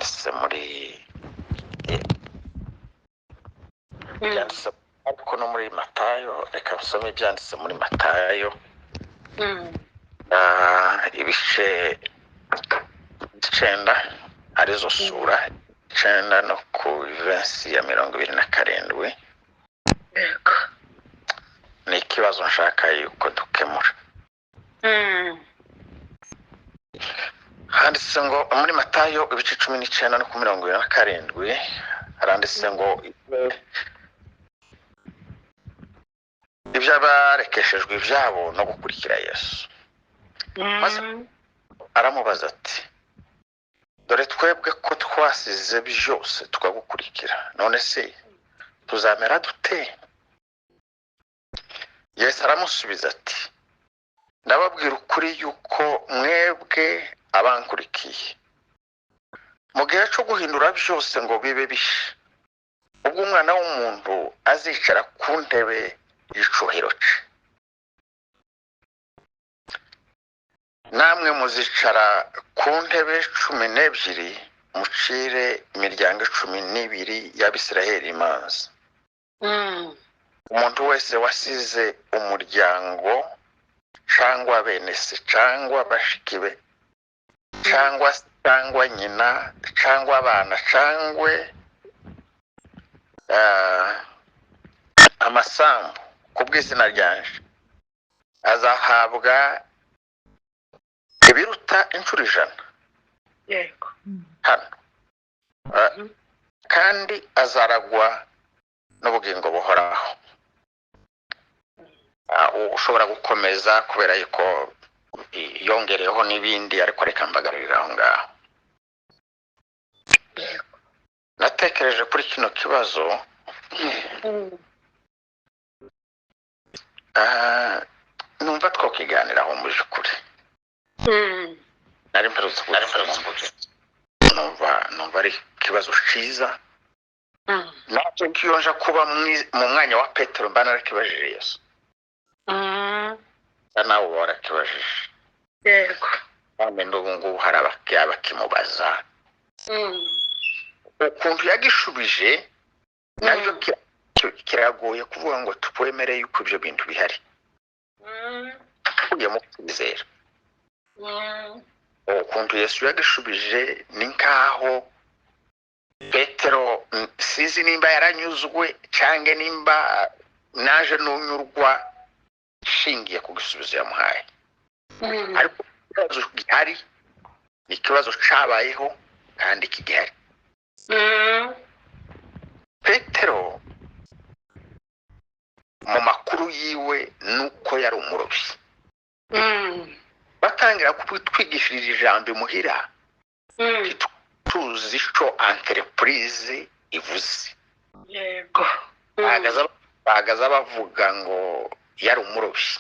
Ibyanditse muri ibyanditse ariko no muri Matayo. Reka nsome ibyanditse muri Matayo, ibice 9, arizo sura 9, no ku verse ya 27. Ni ikibazo nshaka yuko dukemura. Handitse ngo muri Matayo ibice 19 no ku 27, haranditse ngo iby'abarekeshejwe ibyabo no gukurikira Yesu. Maze aramubaza ati: "Dore twebwe ko twasize byose tukagukurikira, none se tuzamera dute?" Yesu aramusubiza ati: "Ndababwira ukuri yuko mwebwe abankurikiye, mu gihe cyo guhindura byose ngo bibe bisha, ubwo Umwana w'umuntu azicara ku ntebe y'icyubahiro cye, namwe muzicara ku ntebe 12, mucire imiryango 12 y'Abisiraheli imanza. Umuntu wese wasize umuryango, cyangwa bene se, cyangwa bashiki be, cyangwa se, cyangwa nyina, cyangwa abana, cyangwa amasambu ku bw'izina ryanje, azahabwa ibiruta inshuro 100 hano, kandi azaragwa n'ubugingo buhoraho." Ushobora gukomeza kubera yuko yongereyeho n'ibindi, ariko reka mbagarurire aho ngaho. Natekereje kuri kino kibazo, numva twakiganiraho mu by'ukuri. Nari mperutse kugisoma, numva ari ikibazo cyiza. Nacyo iyo nja kuba mu mwanya wa Petero, mba narakibajije Yesu. Nawe uba warakibajije. Kandi n'ubu ngubu hari abakimubaza. Ukuntu yagishubije nabyo kiragoye kuvuga ngo twemere yuko ibyo bintu bihari. Ugiye mu kwizera, ukuntu Yesu yagishubije ni nkaho Petero, sinzi nimba yaranyuzwe cyangwa nimba naje nunyurwa nshingiye ku gisubizo yamuhaye. Ariko ikibazo gihari ni ikibazo cyabayeho kandi kigihari. Petero mu makuru yiwe nuko yari umurobyi, batangira kutwigishiriza ijambo imuhira, tuzi ico entreprise ivuze. Bahagaze bavuga ngo yari umurobyi,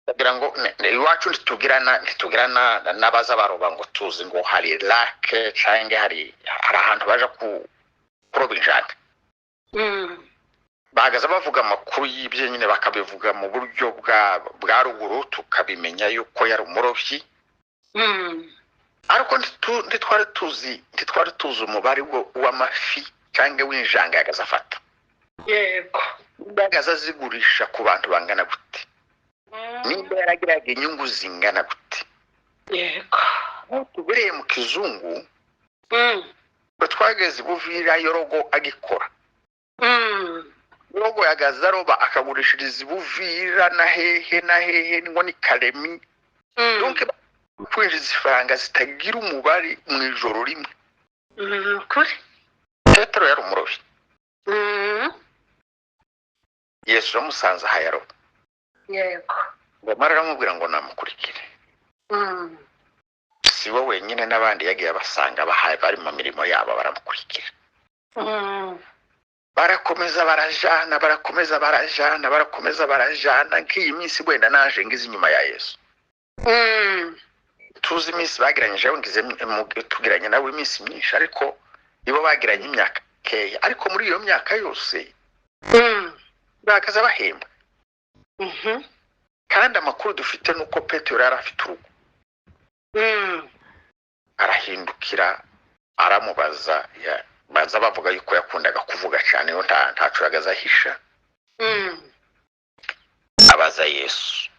kugira ngo iwacu ntitugirana n'abaza baroba ngo tuzi ngo hari lac cyangwa hari ahantu baja kuroba injanga. Bahagaze bavuga amakuru y'ibyo nyine, bakabivuga mu buryo bwa ruguru, tukabimenya yuko yari umurobyi. Ariko ntitwari tuzi umubare w'amafi cyangwa w'injanga yagaze afata. Yagaze azigurisha ku bantu bangana gute, nimba yaragiraga inyungu zingana gute. Tubereye mu kizungu, twageze Buvira Yorogo agikora. Yorogo yagaze aroba akagurishiriza Buvira na hehe na hehe, ngo ni Karemi. Donc kwinjiza ifaranga zitagira umubare mu ijoro rimwe. Kuri Petero yari umurobyi. Yesu yamusanze aho yaroba. Ngo aramubwira ngo namukurikire. Si we wenyine, n'abandi yagiye abasanga bari mu mirimo yabo, baramukurikira. Barakomeza barajana, barakomeza barajana, barakomeza barajana. Nk'iyi minsi wenda naje ngize inyuma ya Yesu, tuzi iminsi bagiranye, jewe ngize tugiranye nawe iminsi myinshi, ariko nibo bagiranye imyaka keya. Ariko muri iyo myaka yose bakaza bahemba. Kandi amakuru dufite nuko Petero yari afite urugo, arahindukira Aramubaza, baza bavuga yuko yakundaga kuvuga cyane, yo ntaco yagaze ahisha. Abaza Yesu,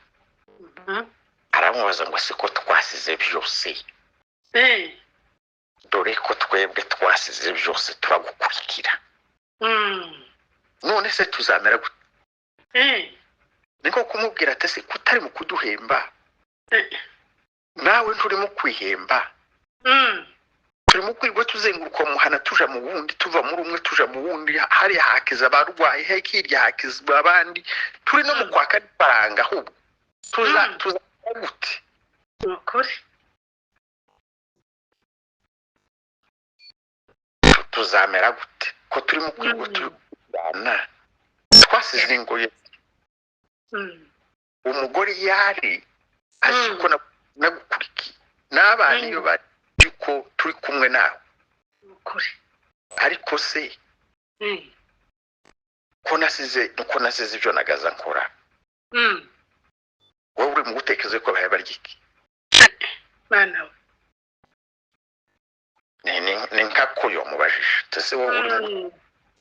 aramubaza ngo: "Siko twasize byose, dore ko twebwe twasize byose turagukurikira, none se tuzamera gute?" Niko kumubwira ati: "Se kutari mu kuduhemba, nawe nturimo kwihemba? Turimo kwigwa tuzenguruka muhana, tuja mu wundi, tuva muri umwe tuja mu wundi, hariya hakiza abarwayi, hirya hakizwa abandi, turi no mu kwaka ifaranga, ahubwo tuza tuza gute?" Ni ukuri. Tuzamera gute ko turimo kwigwa, turi kurwana, twasize ingoyi?" Umugore yari azi ko nagukurikiye n'abana, iyo bari yuko turi kumwe nawe. Ni ukuri. Ariko se ko nasize ibyo nagaza nkora, wowe uri mu gutekereza ko bahaye barya iki? Mana we! Ni nka ko yamubajije, ese wowe uri mu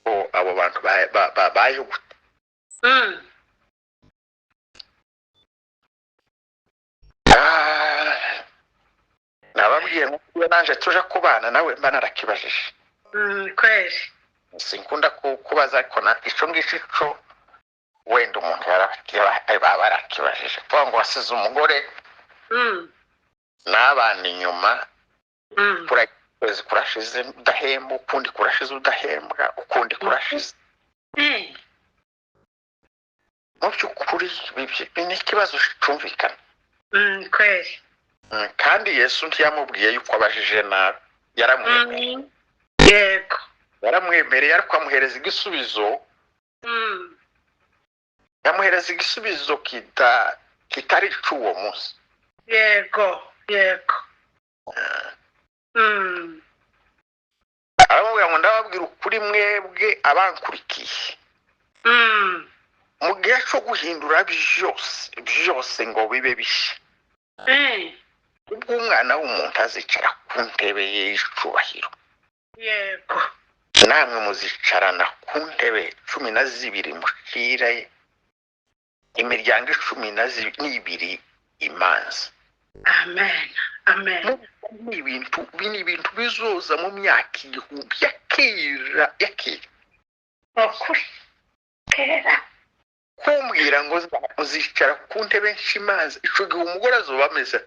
ko abo bantu babayeho gute? Ah, nababwiye ngo iyo naje tuja kubana nawe mba narakibajije. Kweli. Sinkunda kubaza, ariko na ico ngicyo co wenda umuntu baba barakibajije, kuvuga ngo wasize umugore n'abana inyuma, ukwezi kurashize udahembwa, ukundi kurashize udahembwa, ukundi kurashize. Mu by'ukuri ni ikibazo cyumvikana. Kweli. Kandi Yesu ntiyamubwiye yuko abajije nabi, yaramwemereye. Yego. Yaramwemereye, ariko amuhereza igisubizo. Yamuhereza igisubizo kitari icy'uwo munsi. Yego. Aramubwira ngo: "Ndababwira ukuri mwebwe abankurikiye, mu gihe cyo guhindura byose byose ngo bibe bishya, ubwo Umwana w'umuntu azicara ku ntebe ye y'icubahiro, namwe muzicarana ku ntebe 12, mucire imiryango 12 imanza." Amen, amen. Ni ibintu bizoza mu myaka 1000 ya kera, ya kera. Ukuri kera. Kumbwira ngo uzicara ku ntebe nshimanza, ico gihe umugore azoba ameze,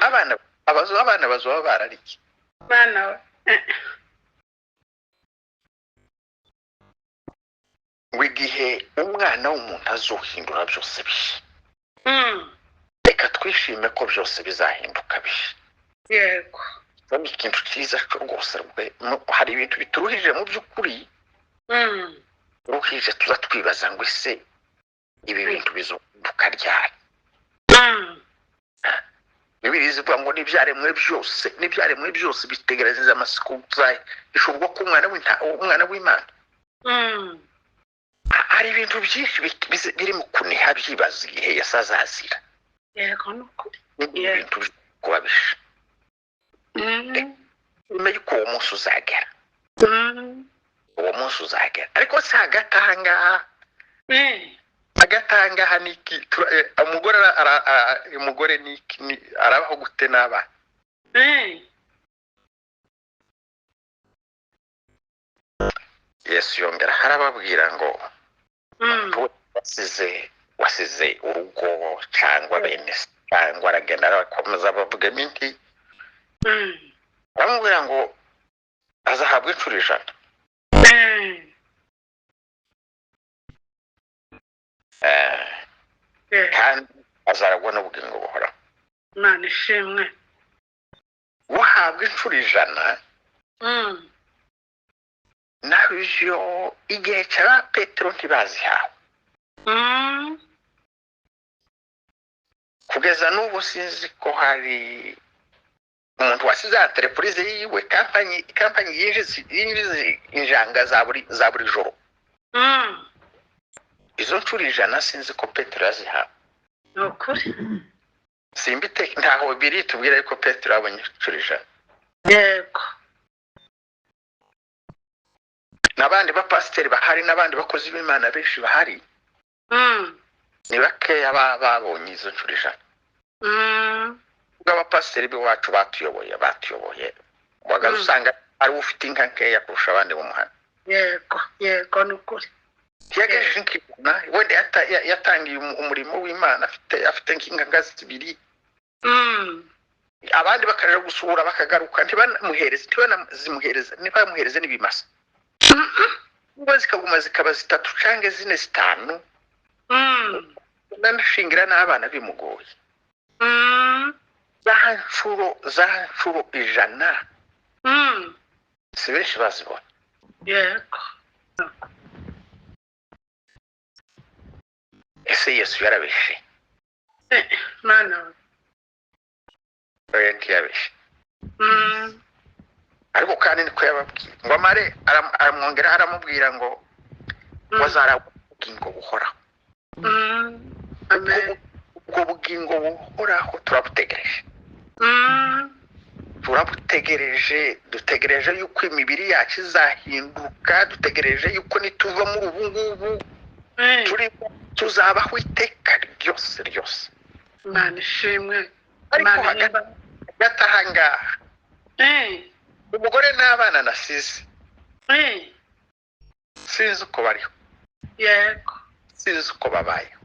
abana bazoba barariye. Bana we. Ngo igihe Umwana w'umuntu azohindura byose bishya. Reka twishime ko byose bizahinduka bishya. Ni ikintu cyiza cyo rwose hari ibintu bituruhije mu by'ukuri, ruhije, tuza twibaza ngo: "Ese ibi bintu bizohinduka ryari?" Bibiliya ivuga ngo n'ibyaremwe byose bitegereza amatsiko ishobwa ko umwana w'Imana. Hari ibintu byinshi biri mu kuniha, byibaza igihe Yesu azazira. Yego, ni ukuri. Ni ibintu kuba bisha. Nyuma y'uko uwo munsi uzagera, uwo munsi uzagera, ariko si hagati aha ngaha. Hagati aha ngaha ni iki? Umugore umugore ni iki? Arabaho gute n'abana? Yesu yongera arababwira ngo: "Wasize urugo cyangwa bene se cyangwa," aragenda arakomeza abavugamo indi. Aramubwira ngo azahabwa inshuro 100. Kandi azaragwa n'ubugingo buhoraho. Imana ishimwe. Wahabwa inshuro 100. Nabyo igihe cya ba Petero ntibazihawe. Kugeza n'ubu sinzi ko hari umuntu wasize entreprise yiwe, kampanyi yinjiza injanga za buri joro. Izo nshuro 100 sinzi ko Petero yazihawe. Ni ukuri. Simbite, ntaho biri tubwira yuko Petero yabonye inshuro 100. Yego. N'abandi bapasiteri bahari, n'abandi bakozi b'Imana benshi bahari, ni bakeya babonye izo nshuro 100. Ubwo abapasiteri b'iwacu batuyoboye wagaze, usanga ari ufite inka nkeya kurusha abandi mu muhanda. Yego, yego, ni ukuri. Ntiyagejeje nk'ijana wenda, yatangiye umurimo w'Imana afite nk'inka zibiri, abandi bakaja gusura bakagaruka ntibanamuhereze, ntibanazimuhereze, ntibamuhereze n'ibimasa, ubwo zikaguma zikaba zitatu cange zine, zitanu, nanashingira n'abana bimugoye. Za nshuro 100, si benshi bazibona. Ese Yesu yarabeshe? Mana we. Oya, ntiyabeshe. Ariko kandi niko yababwiye ngo amare aramwongera aramubwira ngo ngo ubugingo buhoraho. Amen. Ubwo bugingo buhoraho turabutegereje. Turabutegereje, dutegereje yuko imibiri yacu izahinduka, dutegereje yuko nituva muri ubu ngubu turi tuzabaho iteka ryose ryose. Imana ishimwe. Ariko Imana hagati hagati aha ngaha, umugore n'abana nasize, sinzi uko bariho, sinzi uko babayeho.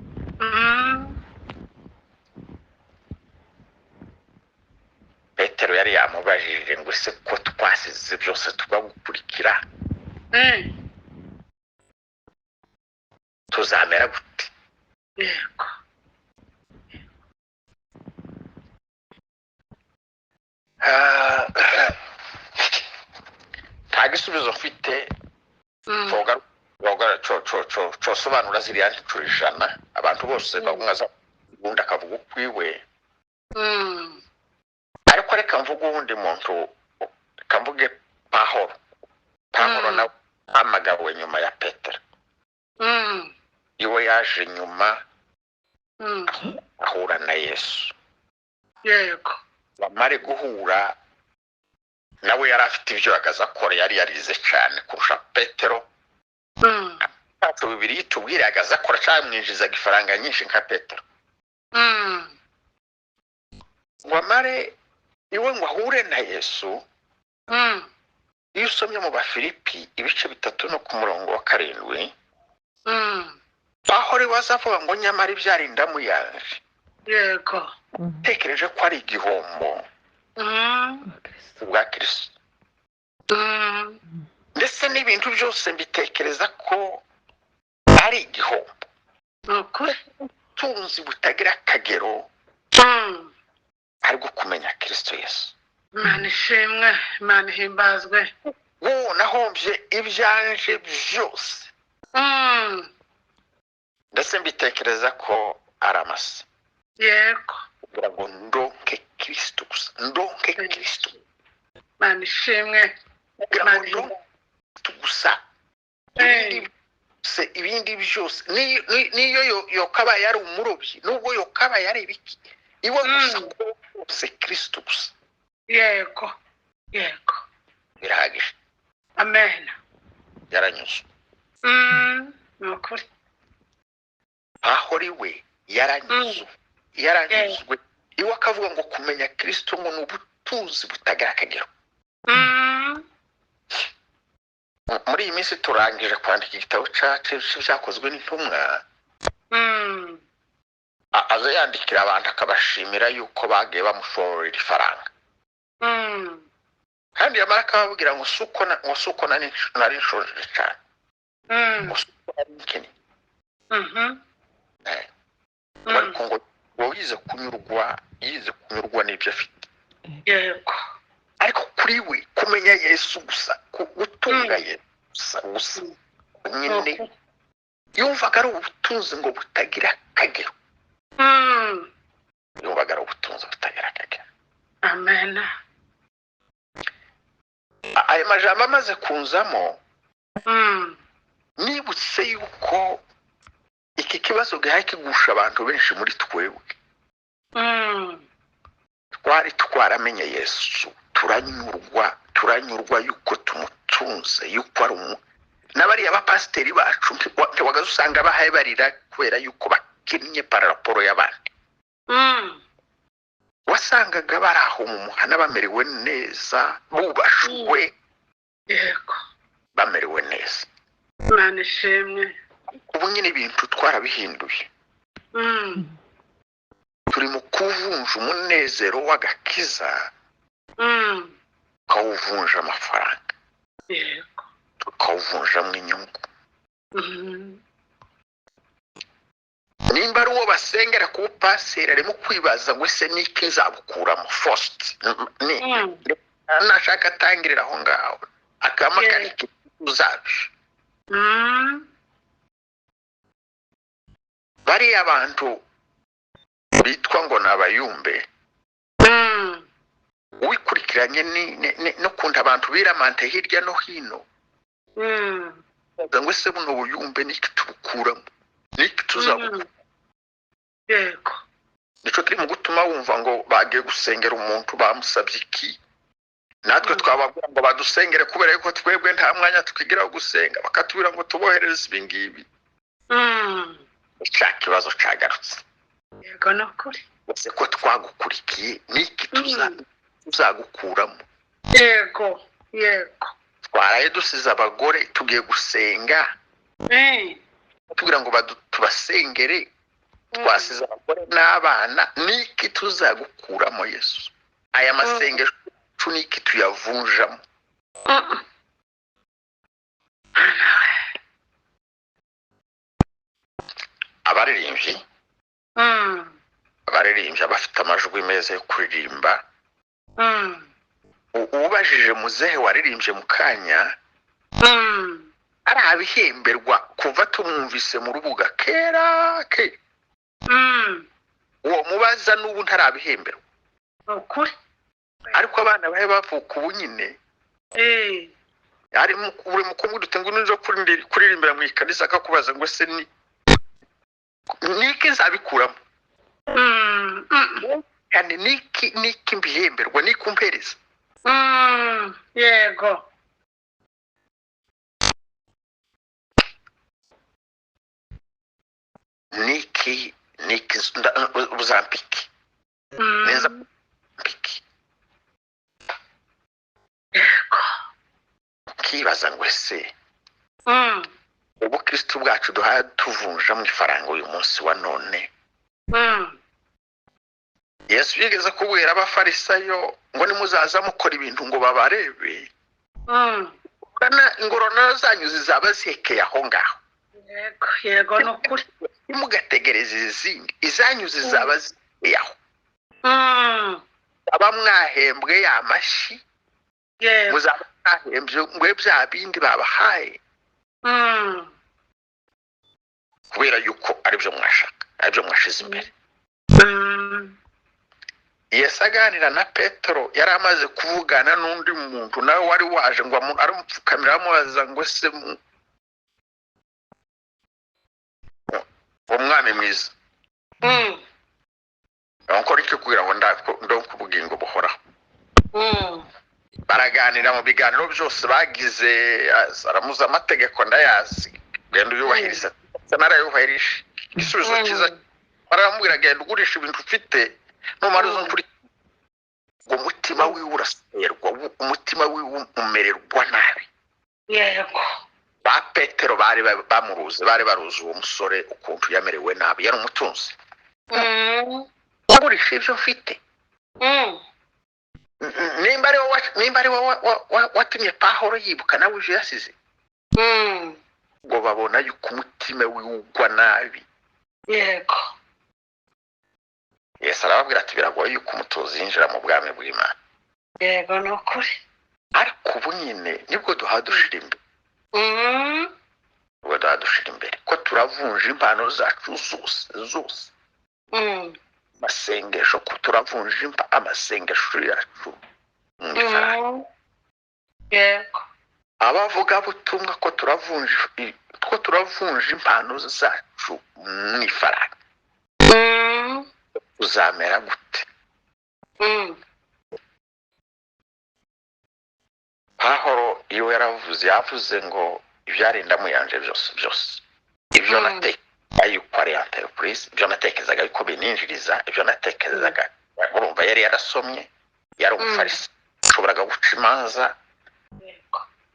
Petero yari yamubajije ngo: "Ese ko twasize byose tukagukurikira, tuzamera gute?" Ah, nta gisubizo mfite cosobanura ziriya nshuro 100. Abantu bose bamwe ubundi akavuga ukwiwe, ariko reka mvuge uwundi muntu, reka mvuge Pahoro. Pahoro nawe ahamagawe nyuma ya Petero. Iwe yaje nyuma, ahura na Yesu. Bamare guhura, nawe yari afite ibyo yagaze akora, yari yarize cyane kurusha Petero. Ntabwo Bibiri itubwira yagaze akora cyamwinjizaga ifaranga nyinshi nka Petero. Ngo amare iwe ngo ahure na Yesu. Iyo usomye mu Bafilipi ibice 3 no ku murongo wa 7, aho ribaza avuga ngo: "Nyamara ibyari indamu yanje tekereje ko ari igihombo ubwa Kirisito, ndetse n'ibintu byose mbitekereza ko ari igihombo, Ni ukuri. ubutunzi butagira akagero ariko kumenya Kirisito Yesu." Imana ishimwe, Imana ihimbazwe. Wowe nahombye ibyanje byose, ndetse mbitekereza ko ari amase kugira ngo ndonke Kirisito gusa, ndonke Kirisito. Imana ishimwe. Kugira ngo Imana ndonke Kirisito gusa. Ibindi byose, ibindi byose, niyo yokabaye ari umurobyi, nubwo yokabaye ari ibiki, iwe gusa kose Kirisito gusa. yego yego Birahagije. Amen. Yaranyuzwe. Ni ukuri. Aho ari we yaranyuzwe, yaranyuzwe. Iwe akavuga ngo kumenya Kirisito ngo ni ubutunzi butagira akagero. Muri iyi minsi turangije kwandika igitabo cyacu Byakozwe n'Intumwa. Aza yandikira abantu akabashimira yuko bagiye bamushorera ifaranga, kandi yamara akababwira ngo si uko ngo si uko nari nshonje cyane, ngo si uko nari nkennye. Ngo ariko ngo yize kunyurwa n'ibyo afite. Ariko kuri we kumenya Yesu gusa, gutunga Yesu gusa gusa nyine, yumvaga ari ubutunzi ngo butagira akagero. Yumvaga ari ubutunzi butagira akagero. Amen. Ayo majambo amaze kunzamo, nibutse yuko iki kibazo gihaye kigusha abantu benshi muri twebwe. Twari twaramenye Yesu. Turanyurwa, turanyurwa yuko tumutunze, yuko ari umu n'abariya bapasiteri bacu ntiwagaze usanga bahaye barira kubera yuko bakennye par rapport y'abandi. Wasangaga bari aho mu muhana bamerewe neza, bubashwe, bamerewe neza. Imana ishimwe. Ubu nyine ibintu twarabihinduye. Turi mu kuvunja umunezero w'agakiza, tukawuvunja amafaranga, tukawuvunjamo inyungu. Nimba ari uwo basengera kuba paseri, arimo kwibaza ngo ese niki nzabukuramo first? Nashaka atangirira aho ngaho akama kariki uzabyo. Bariya bantu bitwa ngo ni abayumbe, wikurikiranye n'ukuntu abantu biramante hirya no hino, ngo ese buno buyumbe niki tubukuramo, niki tuzabukura? Nico kiri mu gutuma wumva ngo bagiye gusengera umuntu bamusabye iki, natwe twababwira ngo badusengere kubera yuko twebwe nta mwanya twigira wo gusenga, bakatubwira ngo tuboherereze ibi ngibi. Cya kibazo cyagarutse. Yego, ni ukuri. Ese ko twagukurikiye, niki tuzagukuramo? Yego, yego. Twaraye dusize abagore tugiye gusenga, tubwira ngo tubasengere, twasize abagore n'abana, niki tuzagukuramo Yesu? Aya masengesho yacu niki tuyavunjamo? Abaririmbyi, abaririmbyi bafite amajwi meza yo kuririmba. Ubajije muzehe waririmbye mu kanya, arabihemberwa kuva tumwumvise mu rubuga kera ke. Uwo mubaza n'ubu ntarabihemberwa. Ukuri. Ariko abana bahe bavuka ubu nyine, ari buri mukobwa udute ngo nuza kuririmbira mu ikanisa akakubaza ngo ese ni niki nzabikuramo? Kandi niki niki mbihemberwa, niki umpereza? Yego. Niki niki uzampiki? Neza mpiki. Yego. Ukibaza ngo ese ubukristo bwacu duhaye tuvunja mu ifaranga uyu munsi wa none? Yesu yigeze kubwira abafarisayo ngo nimuzaza mukora ibintu ngo babarebe, ingororano zanyu zizaba zihekeye aho ngaho. Yego, yego, ni ukuri. Ntimugategereze izindi, izanyu zizaba zihekeye aho. Aba mwahembwe ya mashyi, muzaba mwahembwe bya bindi babahaye, kubera yuko aribyo mwashaka, aribyo mwashize imbere. Yesu aganira na Petero, yari amaze kuvugana n'undi muntu nawe wari waje ngo aramupfukamira amubaza ngo ese umwami mwiza, nkora iki kugira ngo ndonke ubugingo buhoraho? Baraganira mu biganiro byose bagize, aramuza amategeko ndayazi, genda uyubahiriza, narayubahirije. Igisubizo cyiza baramubwira, genda ugurisha ibintu ufite numara uzumva ngo umutima wiwe uraserwa, umutima wiwe umererwa nabi. Yego. Ba Petero bari bamuruze, bari baruze uwo musore ukuntu yamerewe nabi, yari umutunzi. Ugurisha ibyo ufite. Nimba ari wowe watumye Pahoro yibuka nawe uje yasize, ngo babona yuko umutima wiwe ugwa nabi. Yego. Yesu arababwira ati biragoye yuko umutuzi yinjira mu bwami bw'Imana. Yego, ni ukuri. Ariko ubu nyine nibwo duha dushira imbere. Nibwo duha dushira imbere ko turavunja impano zacu zose zose. Amasengesho, ko turavunja amasengesho yacu mu ifaranga. Yego. Abavugabutumwa ko turavunja impano zacu mu ifaranga. Uzamera gute? Pahoro iyo yaravuze, yavuze ngo ibyari indamu yanje byose byose, ibyo natekerezaga yuko ari entreprise, ibyo natekerezaga yuko bininjiriza, ibyo natekerezaga, urumva yari yarasomye, yari umufarisi, ushoboraga guca imanza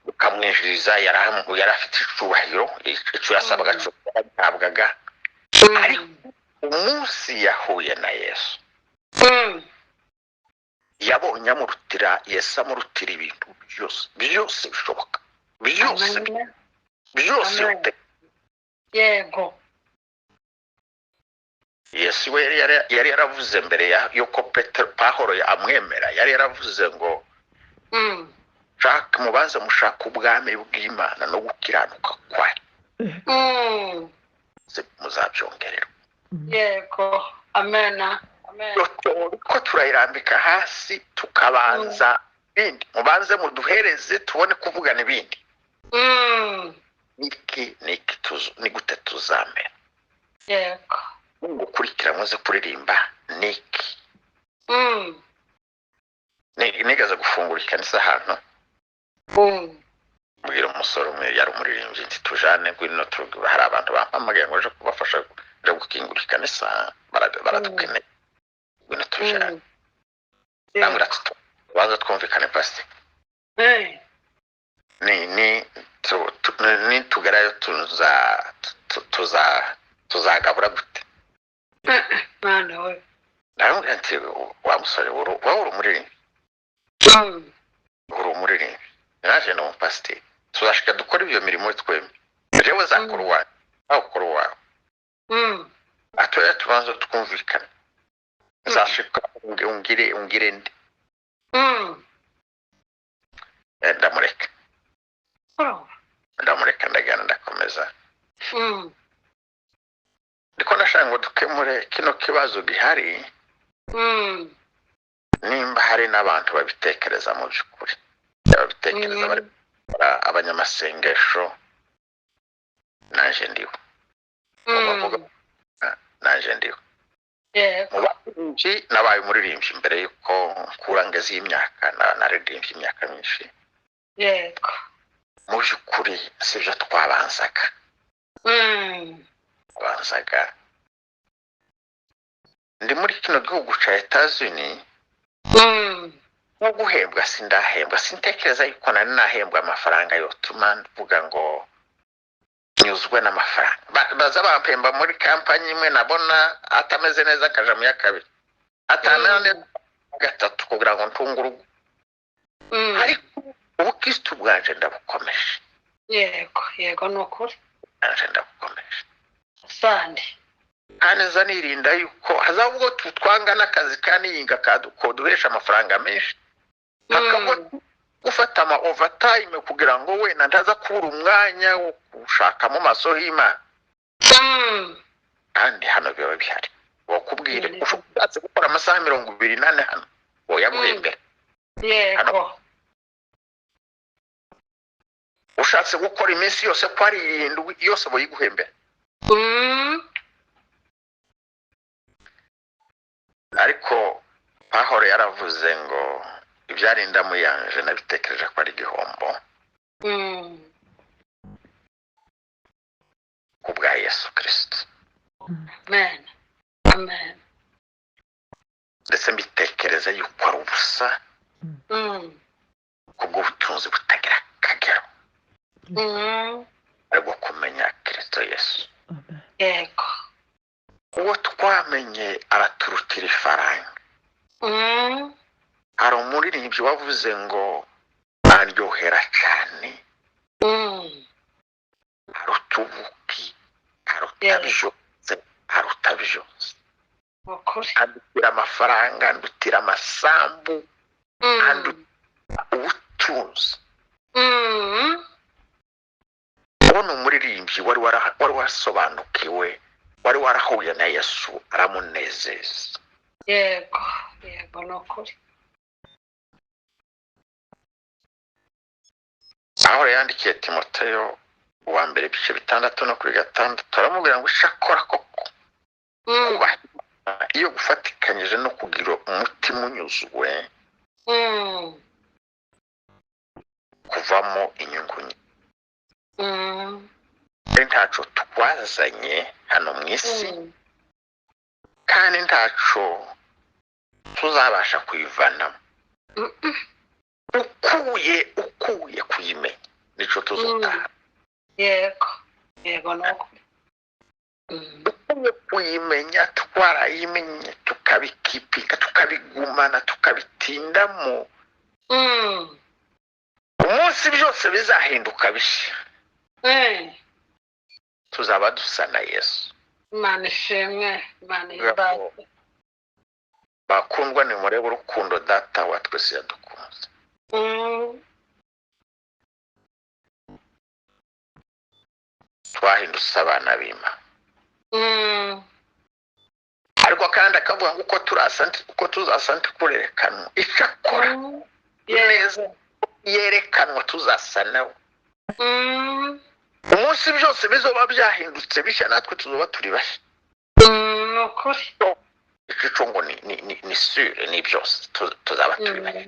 ukamwinjiriza, yari afite icubahiro, icyo yasabaga yaragihabwaga. Ariko umunsi yahuye na Yesu, yabonye amurutira, Yesu amurutira ibintu byose byose bishoboka byose byose. Yego. Yesu we yari yaravuze mbere yuko Petero Pahoro amwemera, yari yaravuze ngo mubanze mushaka ubwami bw'Imana no gukiranuka kwayo, muzabyongererwa. Yego, amena. Ko turayirambika hasi tukabanza ibindi, mubanze muduhereze tubone kuvugana ibindi. Niki niki ni gute tuzamera? Yego. Gukurikira muze kuririmba niki. Nigeze gufungura ikanisa ahantu, mbwira umusore umwe yari umuririmbyi nti tujane ngwino, hari abantu bampamagaye ngo nje kubafasha nje gukingura ikanisa, baradukeneye, ngwino tujane. Ndamubwira ati tubanza twumvikane pastor. Ni tugerayo tuzagabura gute? Mwana we. Ndamubwira nti wa musore wowe uri umuririmbyi, uri umuririmbyi, naje ni umupasiteri, tuzashika dukora ibyo mirimo twembi, jewe zakora uwawe nawe ukora uwawe, atoya tubanza twumvikane, nzashika ungire ndi. Ndamureka ndamureka ndagana ndakomeza. Ndiko ndashaka ngo dukemure kino kibazo gihari, nimba hari n'abantu babitekereza mu by'ukuri, babitekereza bari abanyamasengesho, naje ndiho, bavuga naje ndiho. Mu baririmbyi nabaye umuririmbyi mbere yuko nkura ngeze y'imyaka, naririmbye imyaka myinshi. Yego. Mu by'ukuri sibyo twabanzaga. Twabanzaga ndi muri kino gihugu cya Etats-Unis, nko guhembwa sindahembwa, sintekereza yuko nari nahembwa amafaranga yotuma mvuga ngo nyuzwe n'amafaranga. Baza bampemba muri kampanyi imwe, nabona atameze neza akaja mu ya kabiri, atameze neza gatatu, kugira ngo ntunge urugo. Ariko ubukristu bwanje ndabukomeje. Yego, yego, ni ukuri. Bwanje ndabukomeje. Sande. Kandi nza nirinda yuko hazabwo tutwanga n'akazi kandi yinga kaduhesha amafaranga menshi, hakabwo gufata ama overtime kugira ngo wenda ntaza kubura umwanya wo gushaka mu maso y'Imana. Kandi hano biba bihari, wakubwire ushatse gukora amasaha 24 hano woyaguhembera. Yego. Ushatse gukora iminsi yose ko ari 7 yose boyiguhembera. Ariko Pahoro yaravuze ngo ibyari indamu yanje nabitekereje ko ari igihombo kubwa Yesu Kristo. Amen. Amen. Ndetse mbitekereza yuko ari ubusa kubw'ubutunzi butagira akagero, ariko kumenya Kristo Yesu. Yego. Uwo twamenye araturutira ifaranga. Hari umuririmbyi wavuze ngo aryohera cyane, aruta ubuki, aruta byose, aruta byose, andutira amafaranga, andutira amasambu, andutira ubutunzi. Uwo ni umuririmbyi wari wasobanukiwe, wari warahuye na Yesu aramunezeza. Yego, yego, ni ukuri. Aho yandikiye Timoteyo uwa mbere ibice 6 no kuri 6, aramubwira ngo ishakora koko kubaha iyo gufatikanyije no kugira umutima unyuzwe, kuvamo inyungu nyinshi. Ntaco twazanye hano mu isi, kandi ntaco tuzabasha kuyivanamo. Ukuye kuyimenya nico tuzotaha. Yego yego nuko ukuye kuyimenya, twarayimenye, tukabikipinga, tukabigumana, tukabitindamo. Umunsi byose bizahinduka bishya, tuzaba dusa na Yesu. Imana ishimwe, Imana ihimbaze. Bakundwa, nimurebe urukundo Data wa twese yadukunze. Twahindutse abana b'Imana. Ariko kandi akavuga ngo uko tuzasa ntikurerekanwa. Icyakora neza yerekanwa tuzasa nawe. Umunsi byose bizoba byahindutse bishya, natwe tuzoba turi bashya. Nukuri. Ico ngo ni sure, ni byose tuzaba turi bashya.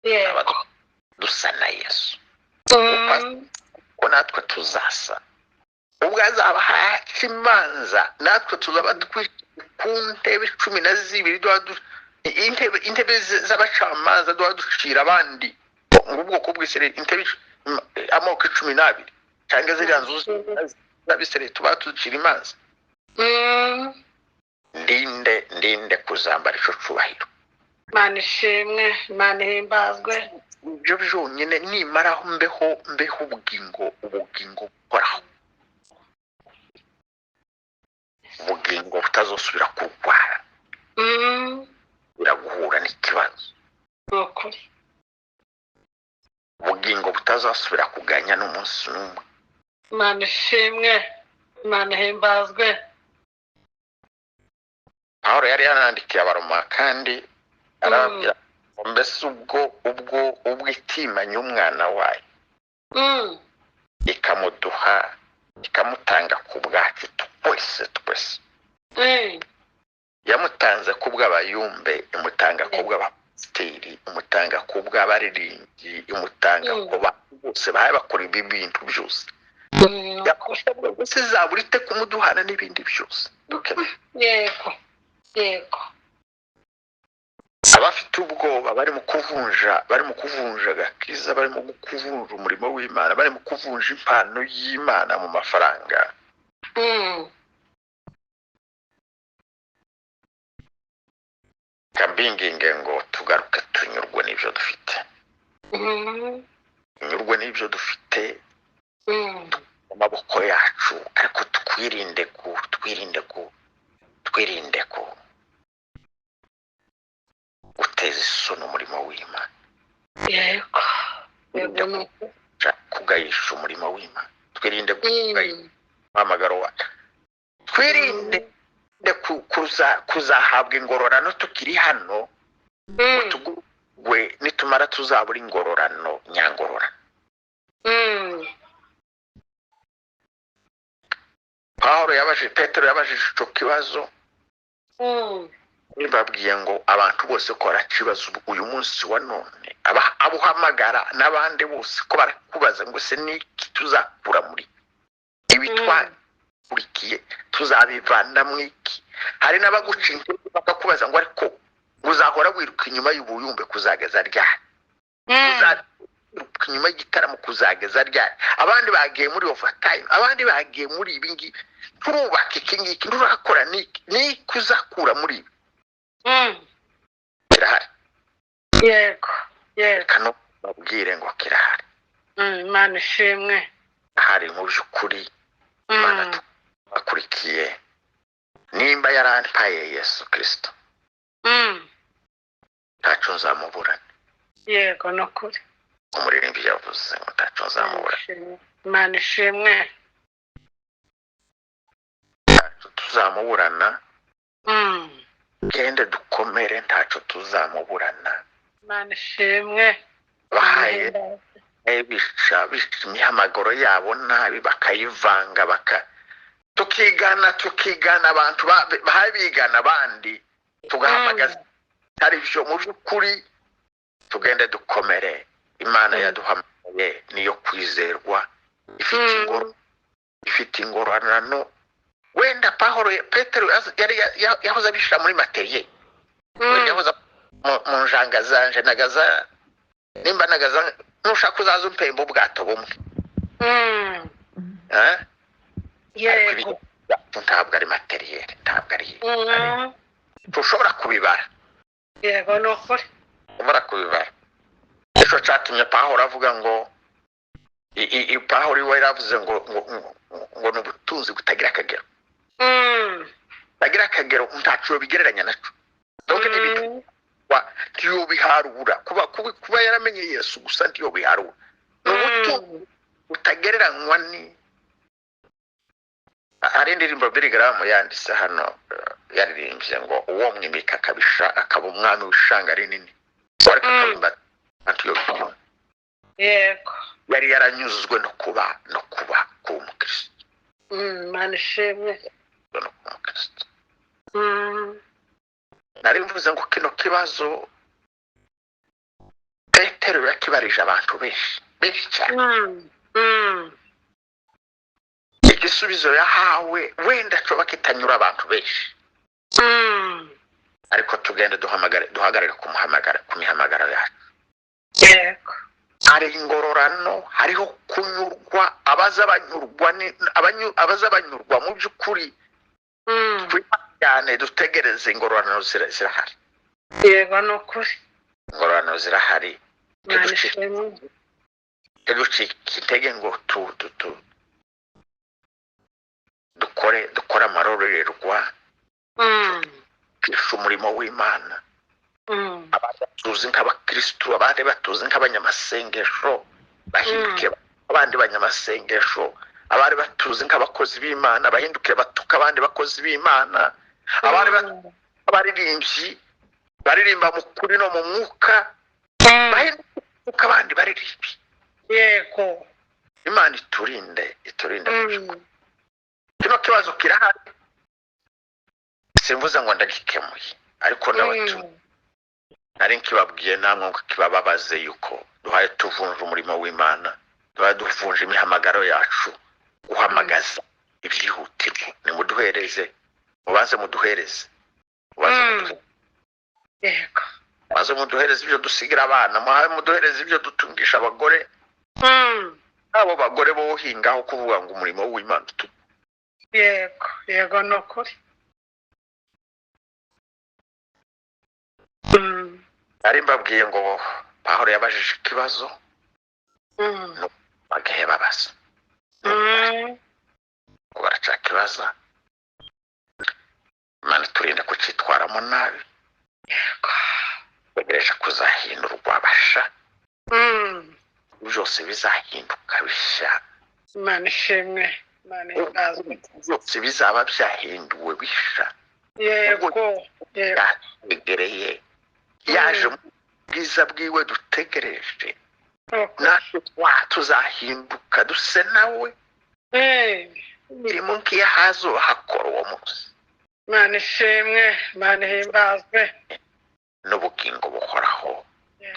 Yego. Dusa na Yesu. Ko natwe tuzasa. Ubwo azaba haca imanza, natwe tuzaba ku ntebe 12, intebe z'abacamanza duha ducira abandi ngo ubwoko bw'Isirayeli, intebe amoko 12 cyangwa ziriya nzu z'Abisirayeli tuba ducira imanza. Ndinde kuzambara ico cubahiro. Imana ishimwe, Imana ihimbazwe. Ibyo byonyine nimaraho mbeho ubugingo buhoraho, ubugingo butazosubira kurwara, biraguhura n'ikibazo, ubugingo butazasubira kuganya n'umunsi n'umwe. Imana ishimwe, Imana ihimbazwe. Pawulo yari yanandikiye Abaroma kandi arababwira mbese ubwo itimanye umwana wayo ikamuduha, ikamutanga ku bwacu twese twese. Yamutanze ku bw'abayumbe, imutanga ku bw'abapasiteri, imutanga ku bw'abaririmbyi, imutanga ku bantu bose bahaye bakora ibi bintu byose. Yakoze zaburi ite kumuduhana n'ibindi byose. Yego yego. Abafite ubwoba bari mu kuvunja agakiza, bari mu kuvunja umurimo w'Imana, bari mu kuvunja impano y'Imana mu mafaranga. Kambinginge ngo tugaruke tunyurwe n'ibyo dufite. Tunyurwe n'ibyo dufite mu maboko yacu, ariko twirinde guteza isoni umurimo w'Imana. Yego. Kugayisha umurimo w'Imana. Twirinde kugayisha umuhamagaro wacu. Twirinde kuzahabwa ingororano tukiri hano, tugwe nitumara tuzabura ingororano nyangororano. Pawulo yabajije Petero, yabajije ico kibazo. Nibabwiye ngo abantu bose ko barakibaza uyu munsi wa none, abuhamagara n'abandi bose ko barakubaza ngo se niki tuzakura muri ibi twakurikiye, tuzabivana mu iki? Hari n'abaguca intege bakakubaza ngo ariko uzahora wiruka inyuma y'ubuyumbe kuzageza ryari? Uzawiruka inyuma y'igitaramo kuzageza ryari? Abandi bagiye muri overtime, abandi bagiye muri ibi ngibi, turubaka iki ngiki, nturakora niki, niki uzakura muri ibi? Kirahari. Yego yego. Kano babwire ngo kirahari. Imana ishimwe. Hari mu by'ukuri Imana bakurikiye nimba yarampaye Yesu Kristo, ntaco nzamuburana. Yego nukuri. Umuririmbyi yavuze ngo ntaco nzamuburana. Imana ishimwe. Ntaco tuzamuburana. Gende dukomere, ntaco tuzamuburana. Imana ishimwe. Bahaye bica imihamagaro yabo nabi, bakayivanga, tukigana abantu bahaye bigana abandi, tugahamagaza ari byo. Mu by'ukuri tugende dukomere. Imana yaduhamagaye Ye, niyo kwizerwa, ifite ingoro, ifite ingororano. Wenda Pahoro, Petero yari yahoze abishyira muri matériel. Wenda yahoze mu njanga zanje nagaza, nimba nagaza nushaka uzaza umpemba ubwato bumwe. Eh? Ariko ibyo ntabwo ari matériel, ntabwo ari tushobora kubibara. Yego, ni ukuri. Ushobora kubibara. Ejo cyatumye Pahoro avuga ngo Pahoro iwe yaravuze ngo ni ubutunzi butagira akagero, butagira akagero, ntaco bigereranya naco. Donc ni ibintu ntiyobiharura. Kuba yaramenye Yesu gusa ntiyobiharura, ni ubutunzi butagereranywa. Ni hari indirimbo Billy Graham yanditse hano, yaririmbye ngo uwo mwimika akabisha akaba umwami w'ishanga rinini, ariko akabimba ntiyobiharura. Yari yaranyuzwe no kuba umukristo. Imana ishimwe. No kuba umukristo. Nari mvuze ngo kino kibazo Petero yakibarije abantu benshi benshi cyane. Igisubizo yahawe wenda coba kitanyura abantu benshi, ariko tugende duhamagare, duhagarare ku muhamagara, ku mihamagaro yacu. Hari ingororano, hariho kunyurwa, abaza banyurwa abaza banyurwa mu by'ukuri. Cyane dutegereze, ingororano zirahari. Yego, ni ukuri. Ingororano zirahari. Imana ishimwe. Ntiducike intege ngo tu tu tu dukore amarorerwa, twishe umurimo w'Imana. Abandi batuzi nk'abakirisitu, abandi batuzi nk'abanyamasengesho bahinduke abandi banyamasengesho, abari batuzi nk'abakozi b'Imana bahinduke batuka abandi bakozi b'Imana, abari abaririmbyi baririmba mu kuri no mu mwuka bahinduke batuka abandi baririmbyi. Imana iturinde, iturinde mu by'ukuri. Kino kibazo kirahari, simvuze ngo ndagikemuye, ariko n'abatumye nari nkibabwiye namwe ngo kibababaze yuko duhaye tuvunja umurimo w'Imana, duhaye duvunja imihamagaro yacu, guhamagaza ibyihutirwa. Nimuduhereze, mubanze muduhereze, mubanze muduhereze. Mubanze muduhereze ibyo dusigira abana, muhaye muduhereze ibyo dutungisha abagore. Abo bagore bohingaho kuvuga ngo umurimo w'Imana Yego, ni ukuri. Nari mbabwiye ngo Pawulo yabajije ikibazo, bagahe babaza ngo baracakibaza. Imana iturinde kucyitwaramo nabi. Tegereje kuzahindurwa basha, byose bizahinduka bishya. Imana ishimwe, Imana ihimbazwe. Byose bizaba byahinduwe bisha. yego yego Yategereye, yaje mu bwiza bwiwe dutegereje. Ni ukuri. Natwe tuzahinduka duse nawe. Imirimo nk'iyahazo hakora uwo munsi. Imana ishimwe, Imana ihimbazwe. N'ubugingo buhoraho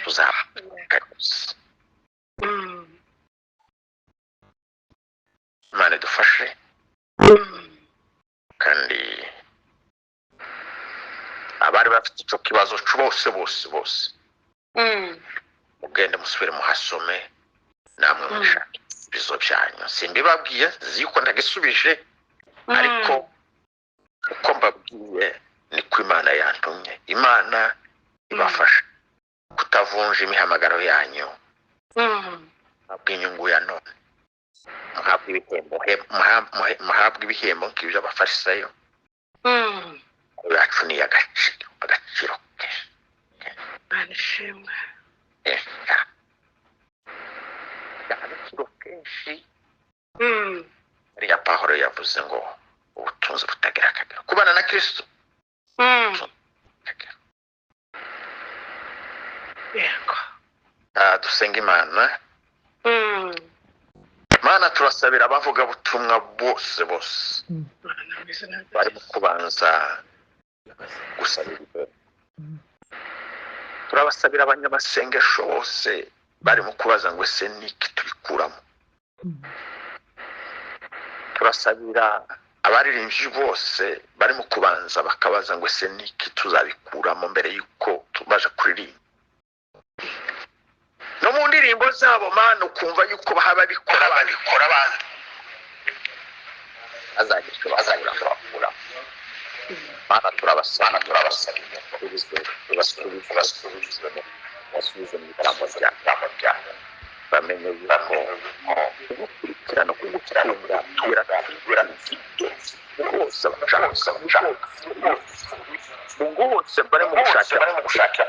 tuzahabwa gusa. Imana idufashe. Kandi abari bafite icyo kibazo bose bose bose, mugende musubire muhasome namwe, mushake ibisubizo byanyu. Simbibabwiye, nzi yuko ndagisubije, ariko uko mbabwiye niko Imana yantumye. Imana ibafasha kutavunja imihamagaro yanyu muhabwe inyungu ya none, muhabwe ibihembo, muhabwe ibihembo nk'ibyo abafarisayo. Yacu ni agaciro, agaciro kenshi. Imana ishimwe. Kenshi cyane, agaciro kenshi. Ariya Pahoro yavuze ngo ubutunzi butagira akagero, kubana na Kristo akagero. Dusenga Imana. Mana, turasabira abavugabutumwa bose bose Imana mu izina rya barimo Yesu. kubanza gusabira ibihembo. Turabasabira abanyamasengesho bose. Barimo kubaza ngo ese niki tubikuramo? Turasabira abaririmbyi bose barimo kubanza bakabaza ngo ese niki tuzabikuramo mbere y'uko tubaje kuririmba. No mu ndirimbo zabo, Mana, ukumva yuko baba babikora babikora bazi azagira icyo bakuramo. Mana, turabasaba, turabasabira, basubize, basubize mu ijambo ryawe, bamenye yuko kugukurikirana, kugukurikirana bose bashaka, bose barimo gushakira.